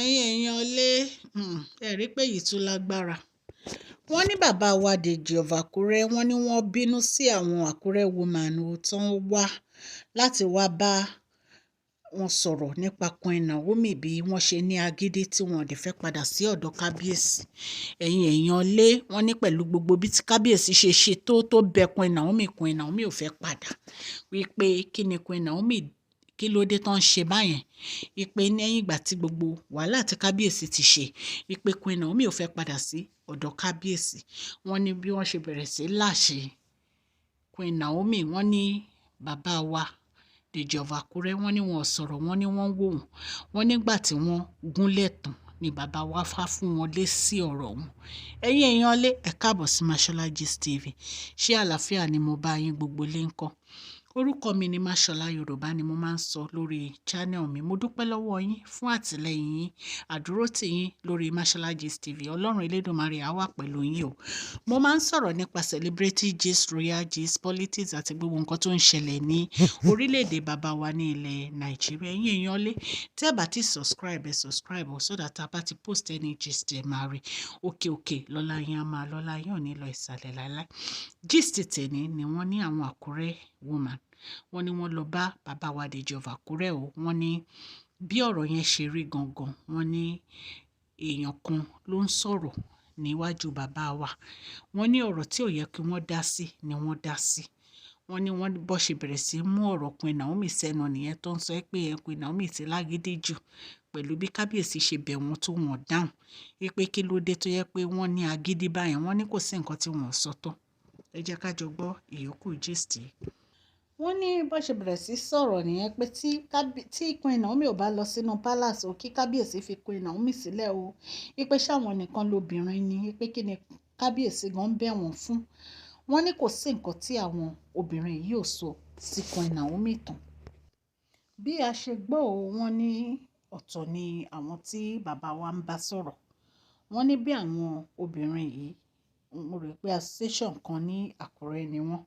Ẹ̀yin èèyàn lé, ẹ rí pé èyí tún lágbára. Wọ́n ní bàbá wa Dèjì of Àkúrẹ́, wọ́n ní wọ́n bínú sí àwọn Àkúrẹ́ woman tó ń wá láti wá bá wọn sọ̀rọ̀ nípa Queen Naomi, bí wọ́n ṣe ní agídí tí wọ́n dẹ̀ fẹ́ padà sí ọ̀dọ̀ kábíyèsí. Ẹ̀yin èèyàn lé, wọ́n ní pẹ̀lú gbogbo bí tí kábíyèsí ṣe ṣe tó bẹ Queen Naomi, Queen Naomi ò fẹ́ padà. Wípé kí ni Queen Naomi, kí ló dé tó ń ṣe báyẹn? Wípé lẹ́yìn ìgbà tí gbogbo wàhálà tí kábíyèsí ti ṣe, wípé Queen Naomi ò fẹ́ padà sí ọ̀dọ̀ kábíyèsí. Wọ́n ní bí wọ́n ṣe bẹ̀rẹ̀ sí láṣẹ Queen Naomi, wọ́n ní bàbá wa Dèjì of Àkúrẹ́, wọ́n ní wọ́n sọ̀rọ̀, wọ́n ní wọ́n wò wọ́n. Wọ́n nígbà tí wọ́n gúnlẹ̀ tán ni bàbá wa fà fún wọn lé sí ọ̀rọ̀ wọn. Ẹ̀yin èèyàn lé, ẹ káàbọ̀ sí Mashola Gist TV. Ṣé àlàáfíà ni mo bá yín, gbogbo lé ńkọ́? Orúkọ mi ni Mashola, Yorùbá ni mo máa ń sọ lórí channel mi. Mo dúpẹ́ lọ́wọ́ yín fún àtìlẹ́yìn yín, àdúrótì yín lórí Mashola Gist TV. Ọlọ́run Elédùmarè á wà pẹ̀lú yín o. Mo máa ń sọ̀rọ̀ nípa celebrity gist, royal gist, politics àti gbogbo nǹkan tó ń ṣẹlẹ̀ ní orílẹ̀-èdè bàbá wa ní ilẹ̀ Nàìjíríà. Ẹ̀yin èèyàn lé, tí ẹ bá ti subscribe, ẹ subscribe o, so that a bá ti post any gist, ẹ máa rí. Òkè òkè lọ́la yín á máa lọ́la yín, ò ní lọ ìsàlẹ̀ láíláí. Gist tèmi ni, wọ́n ní àwọn Àkúrẹ́ woman, wọ́n ní wọ́n lọ bá bàbá wa Dèjì of Àkúrẹ́ o. Wọ́n ní bí ọ̀rọ̀ yẹn ṣe rí gangan, wọ́n ní èèyàn kan ló ń sọ̀rọ̀ níwájú bàbá wa. Wọ́n ní ọ̀rọ̀ tí ò yẹ kí wọ́n dá sí ni wọ́n dá sí. Wọ́n ní wọ́n bó ṣe bẹ̀rẹ̀ sí í mú ọ̀rọ̀ Queen Naomi sẹ́nu nìyẹn, tó ń sọ pé Queen Naomi ti lágídí jù pẹ̀lú bí kábíyèsí ṣe bẹ̀ wọ́n tó, wọ́n dáhùn. Wípé kí ló dé tó yẹ pé wọ́n ní agídí báyẹn. Wọ́n ní kò sí nǹkan tí wọ́n sọ tán. Ẹ jẹ́ ká jọ gbọ́ ìyókù gist yìí. Wọ́n ní bó ṣe bẹ̀rẹ̀ sí sọ̀rọ̀ nìyẹn pé tí Queen Naomi ò bá lọ sínú palace o, kí kábíyèsí fi Queen Naomi sílẹ̀ o. Wípé ṣáwọn nìkan lobìnrin ni? Wípé kí ni kábíyèsí gan bẹ̀ wọ́n fún? Wọ́n ní kò sí nǹkan tí àwọn obìnrin yìí ò sọ sí Queen Naomi tán. Bí a ṣe gbọ́ o, wọ́n ní ọ̀tọ̀ ni àwọn tí bàbá wa ń bá sọ̀rọ̀. Wọ́n ní bí àwọn obìnrin yìí, mo rò pé association kan ní Àkúrẹ́ ni wọ́n.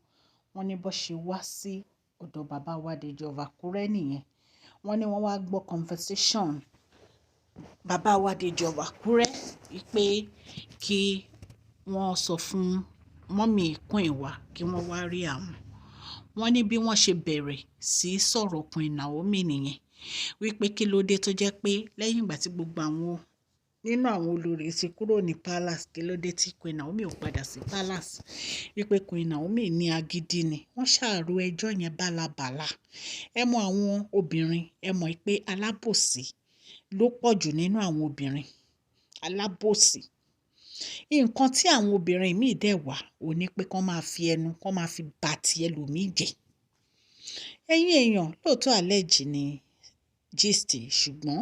Wọ́n ní bó ṣe wá sí ọ̀dọ̀ bàbá wa Dèjì of Àkúrẹ́ nìyẹn. Wọ́n ní wọ́n wá gbọ́ conversation bàbá wa Dèjì of Àkúrẹ́ wípé kí wọ́n sọ fún mummy Queen wa kí wọ́n wá rí àwọn. Wọ́n ní bí wọ́n ṣe bẹ̀rẹ̀ sí sọ̀rọ̀ Queen Naomi nìyẹn, wípé kí ló dé tó jẹ́ pé lẹ́yìn ìgbà tí gbogbo àwọn nínú àwọn olórí ti kúrò ní palace, kí ló dé tí Queen Naomi ò padà sí palace? Wípé Queen Naomi ní agídí ni. Wọ́n ṣàrò ẹjọ́ yẹn bálabàla. Ẹ mọ àwọn obìnrin, ẹ mọ̀ pé alábòsí ló pọ̀ jù nínú àwọn obìnrin. Alábòsí. Nǹkan tí àwọn obìnrin míì dẹ̀ wà, ò ní pé kí wọ́n máa fi ẹnu, kí wọ́n máa fi bà tí ẹlòmíì jẹ́. Ẹ̀yin èèyàn, lóòótọ́ allege ni gist, ṣùgbọ́n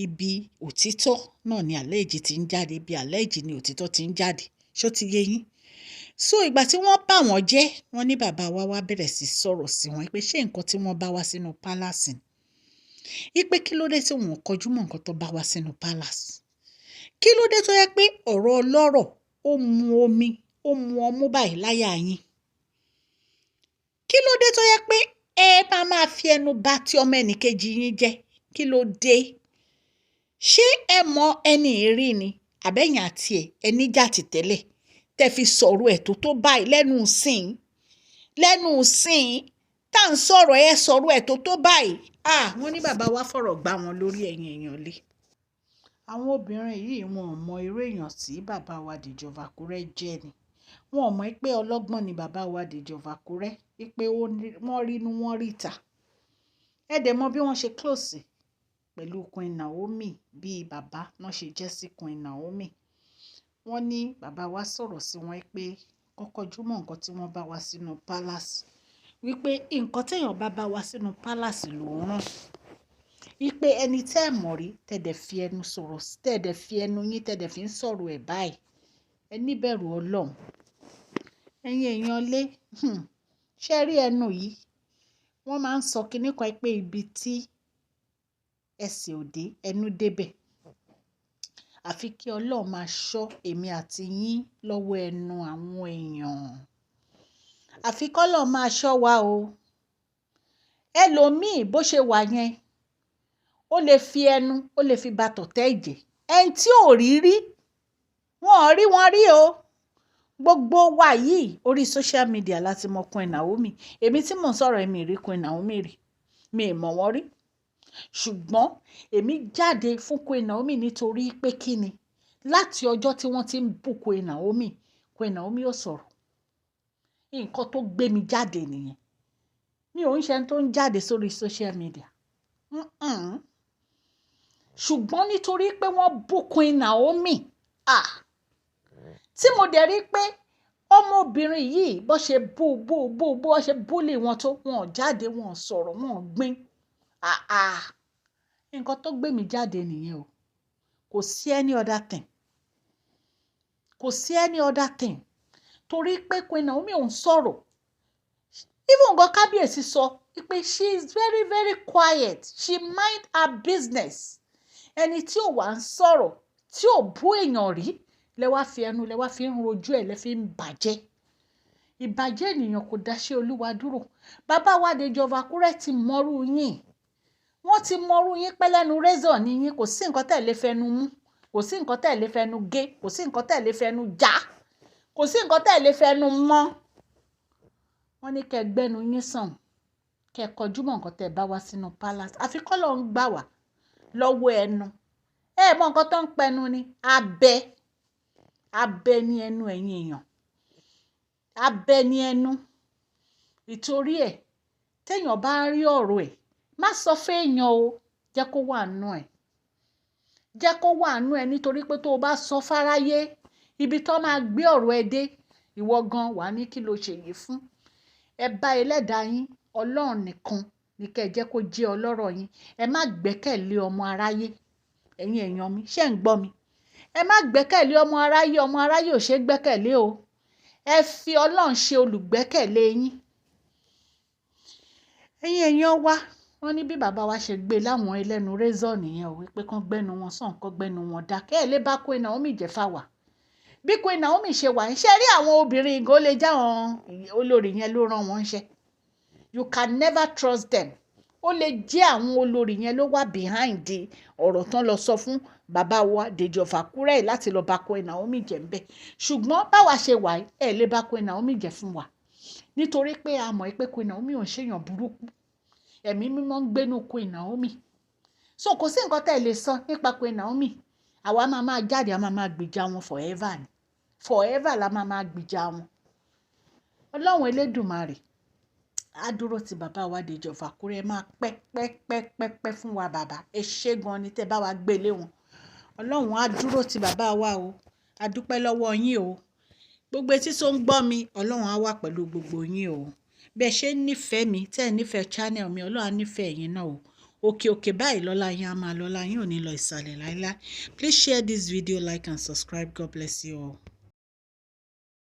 ibi òtítọ́ náà ni allege ti ń jáde, ibi allege ni òtítọ́ ti ń jáde. Ṣé ó ti yé yín? So ìgbà tí wọ́n bá wọn jẹ́, wọ́n ní bàbá wa wá bẹ̀rẹ̀ sí sọ̀rọ̀ sí wọn pé ṣé nǹkan tí wọ́n bá wá sínú palace ni? Wípé kí ló dé tí wọ́n kọjú mọ́ nǹkan tó bá wá sínú palace? Kí ló dé tó yẹ pé ọ̀rọ̀ ọlọ́rọ̀ ó mu omi, ó mu ọmú báyìí láyà yín? Kí ló dé tó yẹ pé ẹ máa máa fi ẹnu bà tí ọmọ ẹnìkejì yín jẹ́? Kí ló dé? Ṣé ẹ mọ ẹni rí ni? Àbẹ́yìn àti ẹ̀, ẹ níjà ti tẹ́lẹ̀ tẹ́ fi sọ̀rọ̀ ẹ̀ tó báyìí lẹ́nu ìsìn, lẹ́nu ìsìn tá à ń sọ̀rọ̀, ẹ sọ̀rọ̀ ẹ̀ tó báyìí. Ah, wọ́n ní bàbá wa fọ̀rọ̀ gbá wọn lórí. Ẹ̀yin èèyàn lé, àwọn obìnrin yìí, wọn ò mọ irú èèyàn tí bàbá wa Dèjì of Àkúrẹ́ jẹ́ ni. Wọn ò mọ̀ pé ọlọ́gbọ́n ni bàbá wa Dèjì of Àkúrẹ́, wípé wọ́n rínú, wọ́n ríta. Ẹ dẹ̀ mọ̀ bí wọ́n ṣe close pẹ̀lú Queen Naomi, bí bàbá náà ṣe jẹ́ sí Queen Naomi. Wọ́n ní bàbá wa sọ̀rọ̀ sí wọn pé kọ́kọ́jú mọ́ nǹkan tí wọ́n bá wá sínú palace, wípé nǹkan téèyàn bá bá wá sínú palace ló ń rán. Wípé ẹni tẹ́ ẹ̀ mọ̀ rí, tẹ́ dẹ̀ fi ẹnu sọ̀rọ̀, tẹ́ dẹ̀ fi ẹnu yín, tẹ́ dẹ̀ fi ń sọ̀rọ̀ ẹ̀ báyìí, ẹ níbẹ̀rù Ọlọ́run. Ẹ̀yin èèyàn lé, ṣé rí ẹnu yìí? Wọ́n máa ń sọ kíní kan pé ibi tí ẹsẹ̀ ò dé, ẹnu débẹ̀. Àfi kí Ọlọ́run máa ṣọ́ èmi àti yín lọ́wọ́ ẹnu àwọn èèyàn. Àfi kí Ọlọ́run máa ṣọ́ wa o. Ẹlòmíì bó ṣe wà yẹn, Ó lè fi ẹnu, ó lè fi ba tọ̀tẹ̀ jẹ́. Ẹni tí ò rí rí, wọn ò rí wọn rí o. Gbogbo wa yìí, orí social media láti mọ Queen Naomi. Èmi tí mò ń sọ̀rọ̀, èmi rí Queen Naomi rí, mi ì mọ̀ wọ́n rí. Ṣùgbọ́n èmi jáde fún Queen Naomi nítorí pé kí ni? Láti ọjọ́ tí wọ́n ti ń bú Queen Naomi, Queen Naomi ò sọ̀rọ̀. Nǹkan tó gbé mi jáde nìyẹn. Mi ò ń ṣe ẹni tó ń jáde sórí social media. Ṣùgbọ́n nítorí pé wọ́n bú Queen Naomi, ah, tí mo dẹ̀ rí pé ọmọbìnrin yìí, bó ṣe bú bú bú bó ṣe bully wọn tó, wọn ò jáde, wọn ò sọ̀rọ̀, wọn ò gbìn. Ah ah, nǹkan tó gbé mi jáde nìyẹn o. Kò sí any other thing, kò sí any other thing. Torí pé Queen Naomi ò ń sọ̀rọ̀. Even gan, kábíyèsí sọ pé she is very very quiet, she mind her business. Ẹni tí ò wá ń sọ̀rọ̀, tí ò bú èèyàn rí, lẹ wá fi ẹnu, lẹ wá fi ń rojú ẹ̀, lẹ fi ń bàjẹ́. Ìbàjẹ́ ènìyàn kò dáṣẹ́ Olúwa dúró. Bàbá wa Dèjì of Àkúrẹ́ ti mọ́rú yín, wọ́n ti mọ́rú yín pẹ́ lẹ́nu razor ní yín. Kò sí nǹkan tẹ̀ lè fẹnu mú, kò sí nǹkan tẹ̀ lè fẹnu gé, kò sí nǹkan tẹ̀ lè fẹnu já, kò sí nǹkan tẹ̀ lè fẹnu mọ́. Wọ́n ní kẹ́ gbẹ́nu yín sàn, kẹ́ kọjú mọ́ nǹkan tẹ́ bá wá sínú palace. Àfi k'Ọlọ́run ń gbà wá lọ́wọ́ ẹnu. Ẹ mọ nǹkan tó ń pẹnu ni abẹ. Abẹ ní ẹnu, ẹ̀yin èèyàn, abẹ ní ẹnu. Ìtorí ẹ̀, téèyàn bá rí ọ̀rọ̀ ẹ̀, má sọ fẹ́yàn o. Jẹ́ kó wà nù ẹ̀, jẹ́ kó wà nù ẹ̀, nítorí pé tó o bá sọ fáráyé, ibi tó máa gbé ọ̀rọ̀ ẹ dé, ìwọ gan wà ní kí ló ṣe yìí fún. Ẹ bá ẹlẹ́dàá yín, Ọlọ́run nìkan ní kẹ́ ẹ jẹ́ kó jẹ́ ọlọ́rọ̀ yín. Ẹ má gbẹ́kẹ̀lé ọmọ aráyé. Ẹ̀yin èèyàn mi, ṣé ń gbọ́ mi? Ẹ má gbẹ́kẹ̀lé ọmọ aráyé. Ọmọ aráyé ò ṣe é gbẹ́kẹ̀lé o. Ẹ fi Ọlọ́run ṣe olùgbẹ́kẹ̀lé yín. Ẹ̀yin èèyàn wa, wọ́n ní bí bàbá wa ṣe gbé láwọn ẹlẹ́nu razor nìyẹn o, wípé kán gbẹ́nu wọn sàn, kán gbẹ́nu wọn dákẹ́. Ẹ̀ lè bá Queen Naomi jẹ́ fáwà. Bí Queen Naomi ṣe wà, ń ṣe rí àwọn obìnrin ìgò lè já àwọn olórí yẹn ló rán wọn ṣẹ́. You can never trust them. Ó lè jẹ́ àwọn olórí yẹn ló wà behind ọ̀rọ̀ tán lọ sọ fún bàbá wa Dèjì of Àkúrẹ́ láti lọ bá Queen Naomi jẹ́ ń bẹ̀. Ṣùgbọ́n báwa ṣe wà, ẹ̀ lè bá Queen Naomi jẹ́ fún wa, nítorí pé a mọ̀ pé Queen Naomi ò ń ṣèyàn burúkú. Ẹ̀mí Mímọ́ ń gbénú Queen Naomi, so kò sí nǹkan tẹ́ ẹ lè sọ nípa Queen Naomi. Àwa máa máa jáde, a máa máa gbìjà wọn forever ni, forever la máa máa gbìjà wọn. Ọlọ́run Elédùmarè á dúró ti bàbá wa Dèjì of Àkúrẹ́. Máa pẹ́ pẹ́ pẹ́ pẹ́ pẹ́ fún wa. Bàbá, ẹ ṣé gan ni tẹ́ bá wa gbé lé wọn. Ọlọ́run á dúró ti bàbá wa o. A dúpẹ́ lọ́wọ́ yín o. Gbogbo etí tó ń gbọ́ mi, Ọlọ́run á wà pẹ̀lú gbogbo yín o. Bí ẹ ṣe ń nífẹ̀ẹ́ mi, tẹ́ ẹ nífẹ̀ẹ́ channel mi, Ọlọ́run á nífẹ̀ẹ́ yín náà o. Òkè òkè báyìí lọ́lá yín á máa lọ́lá yín, ò ní lọ ìsàlẹ̀ láíláí. Please share this video, like and subscribe. God bless you all.